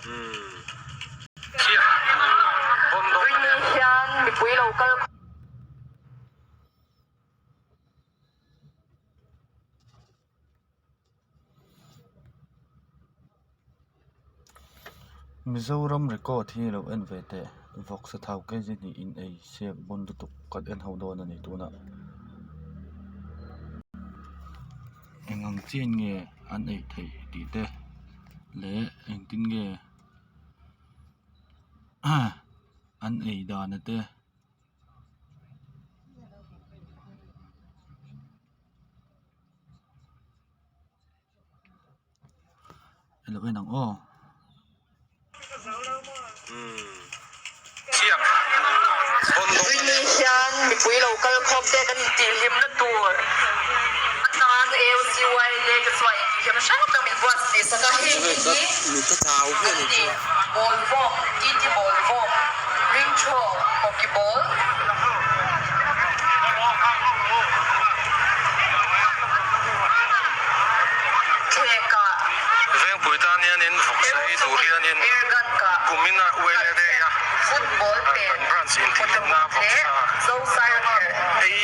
Rini hian mipui lo kal Mizoram record hi lo en ve teh vawksa thau kg hnih in ei siak bawn lutuk kan en ho dawn a ni tunah eng ang chian nge an ei theih tih te leh engtin nge an ei dan a te. Ilo en ang aw. Rini hian mipui lo kal khawm te kan intihhlimna tur atan AOCY leh te chuan intihhlimna hrang hrang min buatsaih sak a, heng hi an ni, ball vawm, TT ball vawm, ring throw, hockey ball. Thlekah. Vengpui tan hianin vawksa ei tur hianin kumin a uaile dei a, kan branch intihhlimna vawksa ei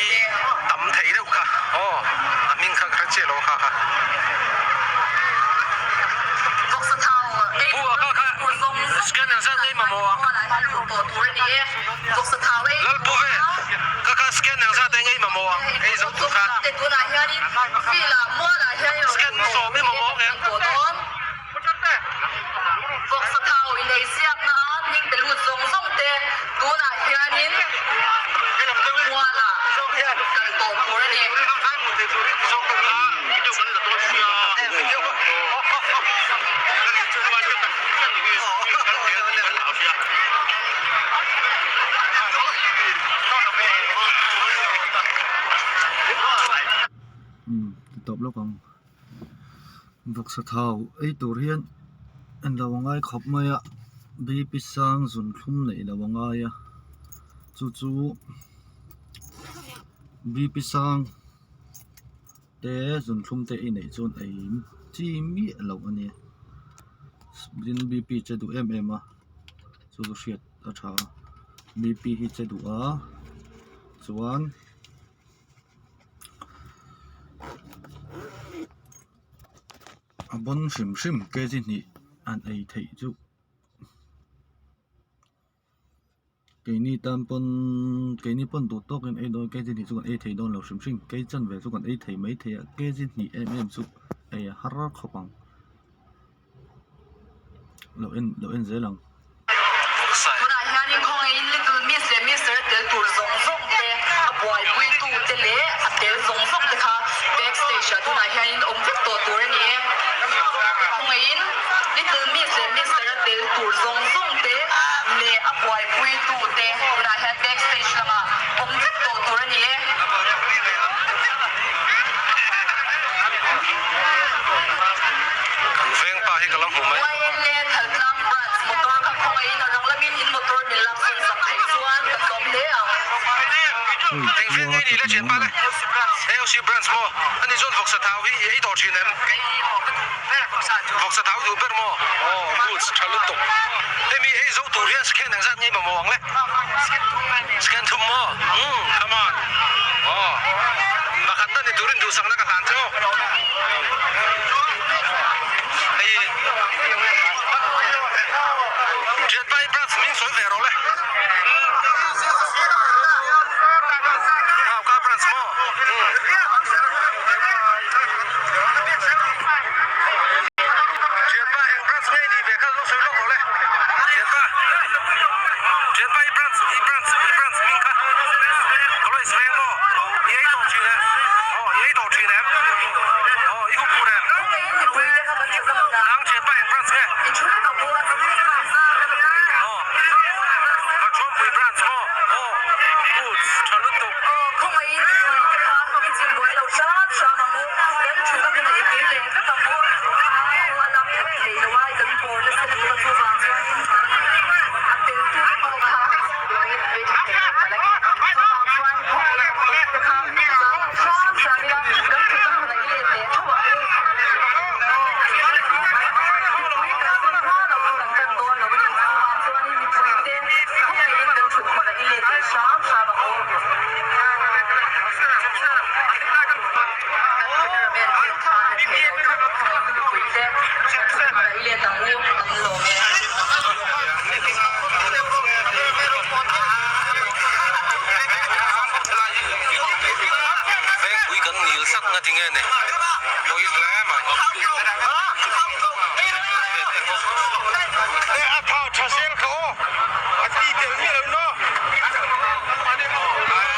tam thei deuh kha aw a hming kha ka hre chiah lo a kha kha. Pu a kha kha scanner zat ei mamawh a. Lalpu ve ka kha scanner zat eng ei mamawh ang ei zo tur kha. Scan sawm i mamawh ang em? Umm ti tawp lawk ang vawksa thau ei tur hian en lo a ngai khawp mai a bp sang zun thlum neih lo a ngai a chu chu bp sang te zun thlum te i neih chuan ei chi miah loh a nia tin bp che duh em em a chu chu hriat a tha a bp hi che duh a chuan. A bawn hrim hrim kg hnih an ei theih chu keini tan pawn keini pawn duh tawk in ei dawn kg hnih chu kan ei thei dawn lo hrim hrim kg chanve chu kan ei thei maithei a kg hnih em em chu ei a har khawp ang. Lo en lo en zel ang. Tunah hianin khawngaihin Little Miss leh Mister tel tur zawng zawng te, a buaipuitu te leh a tel zawng zawng te kha backstage ah tunah hianin awm vek tawh tur a ni e. Khawngaihin Little Miss leh Mister a tel tur zawng zawng te leh a buaipuitu te tunah hian backstage lamah awm vek tawh tur a ni e. Kan veng pa hi ka la hmu mai. YLA Thaltlang Branch motor kha khawngaihin a rang lamin in motor min lak sawn sak theih chuan ka tlawm hle ang. Eng veng nge ni le thian pa le? AOC Branch maw? Ani chuan vawksa thau hi i ei tawh thin em? Vawksa thau duh ber maw? Aw goods tha lutuk. Hemi ei zo tur hian scan engzat nge mamawh ang le? Scan thum maw? Umm come on. Aw pakhat na ni turin duhsakna ka hlan che aw. Hei Thianpa i branch hming sawi ve rawh le. Lunghauka branch maw? Umm. Thianpa eng branch nge ni ve kha lo sawi lawk rawh le. Thianpa Thianpa i branch i branch i branch hming kha College veng maw? I ei tawh thin em? Aw i ei tawh thin em? Aw i hup phur em? Nang thianpa eng branch nge? Aw Vachuanpui branch maw? Aw goods tha lutuk. tlat nga tinge ni pawi hle mai.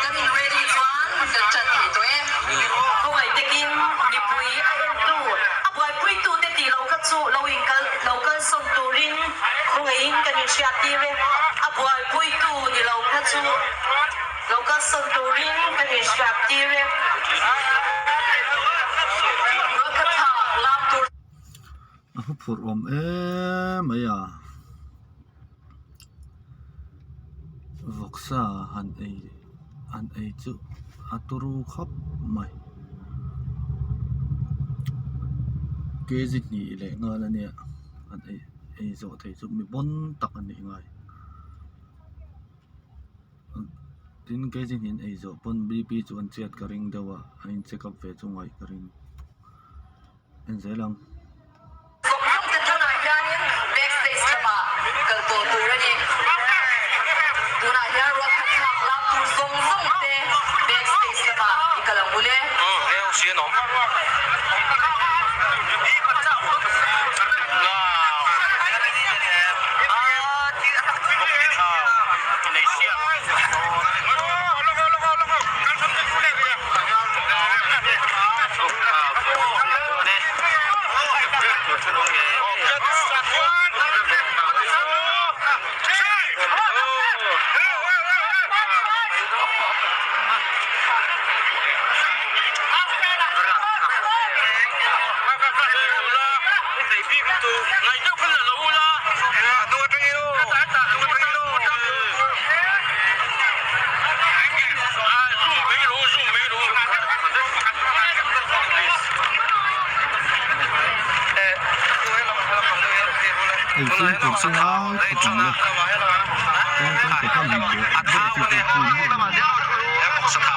Kan in ready chuan kan ṭan thei tawh e. Khawngaih takin mipui a entu, a buaipuitute tih loh kha chu lo inkal lo kalsawn turin khawngaihin kan inhriattir e. A buaipuitu ni lo kha chu lo kalsawn turin kan inhriattir e. Rualkhathlak lak tur. A huphurh awm em mai a. Vawksa han ei han ei chu a turu khawp mai kg hnih leh nghal a nia han ei ei zawh theih chu mi bawn tak a nih ngai tin kg hnih an ei zawh pawn bp chu an chhiat ka ring deuh a a in check up ve chu ngaih ka ring. En zel ang. Zawng te tunah hianin backstage lamah kal tawh tur a ni. Tunah hian ruahkhat thlak lak tur zawng zawng te backstage lamah i kal ang ule. Umm he ho si an awm. Ei fimkhur chu ngai khawp ang le chuan chuan kawt a min bawh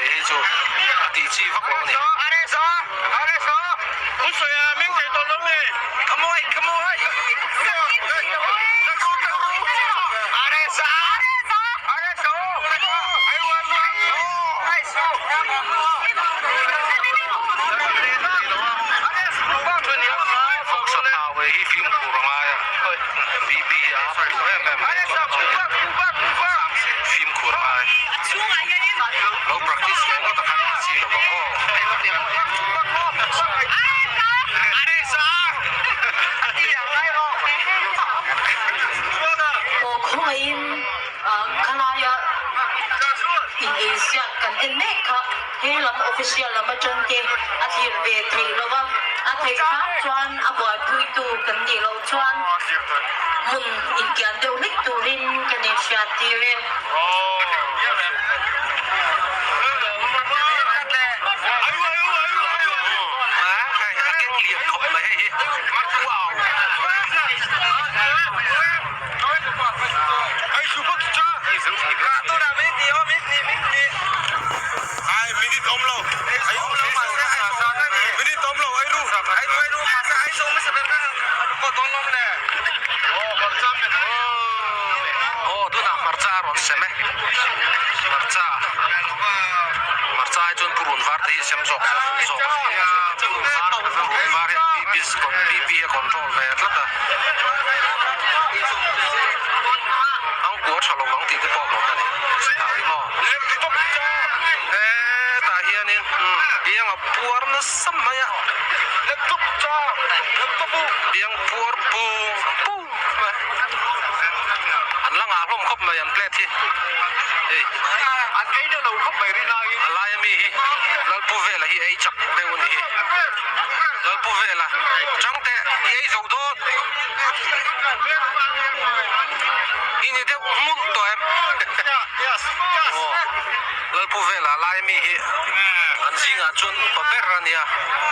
deuh chu chu chi miah lo ang. Aw khawngaihin khalaia in eiziak kan en mek kha he lam official lam atang te a thlir ve theih lo va, a theih hram chuan a buaipuitu kan nih loh chuan hmun inkian deuh hlek turin kan inhriattir e. Aw tunah hmarcha a rawn sem e hmarcha hmarcha ai chuan purun var te hi sem zawk se fuh zawk a purun var hi BP BP a control ve tlat a ang kua tha lo vang tih te pawh a awm a ni chutah hi maw hetah hianin biang a puar nasa mai a biang puar pung pung mai an la ngah hlawm khawp mai an plate hi hei a laia mi hi Lalpu Vela hi ei chak deuh a ni hi Lalpu Vela changte i ei zo dawn i ni deuh hmulh tawh em aw Lalpu Vela laia mi hi an zingah chuan upa ber a nia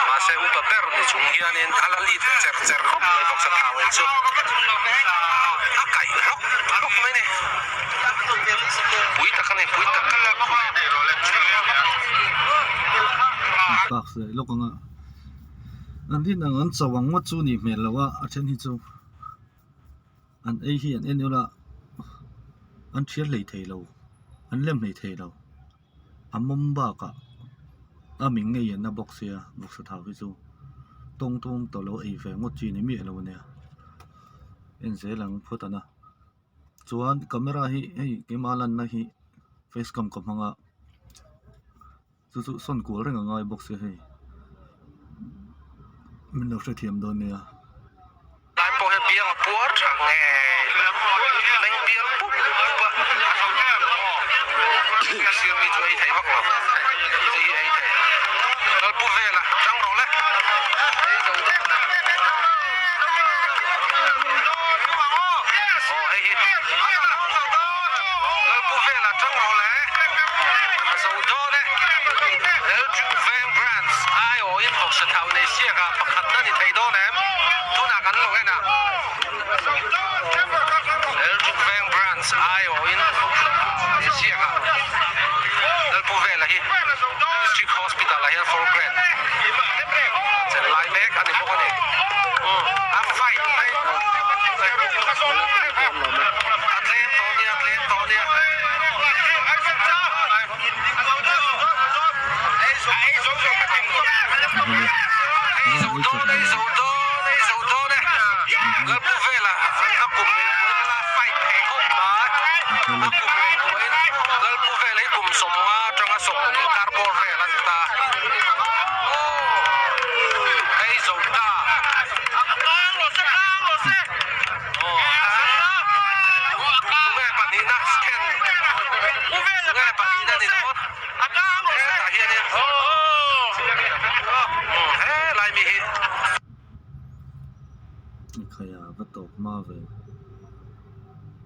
mahse upa ber ni chung hianin a la lit cher cher khawp mai bawk sa thau ei chu a kaih hlawk hlawk mai ni pui tak a ni pui tak. Park. leh lawk ang a an rin ang an cho ang ngawt chu nih hmel loh a a then hi chu an ei hi an en ula an thial hlei thei lo an lem hlei thei lo a mawm bakah a mi ngei an na bawk sia vawksa thau hi chu tawng tawng tawh lo ei ve ngawt chi ni miah lo ania en zel ang phawt an a. Chuan camera hi hei keimah lanna hi face cam ka hmang a chu chu sawn kual reng a ngai bawk sia hei min lo hrethiam dawn nia. Lai pawh hian biang a puar tha nge meng bial pup pup a sir mi chu ei thei vak lo hei hi ei thei lalpu vela tang rawh le ei zo dawn. A fight mai a tlem tawh nia tlem tawh nia. Ei zo dawn ei zo dawn ei zo dawn e Lalpu vela a kum ngaihtuahin la fight thei khawp mai a kum ngaihtuahin Lalpu vela hi kum 50 atanga 60 inkar bawr vel a ni ta. Ei zo ta. Tunge pahnihna stand. Tunge pahnihna ni dawn. Hetah hianin helai mi hi. Khaia va tawp hma ve.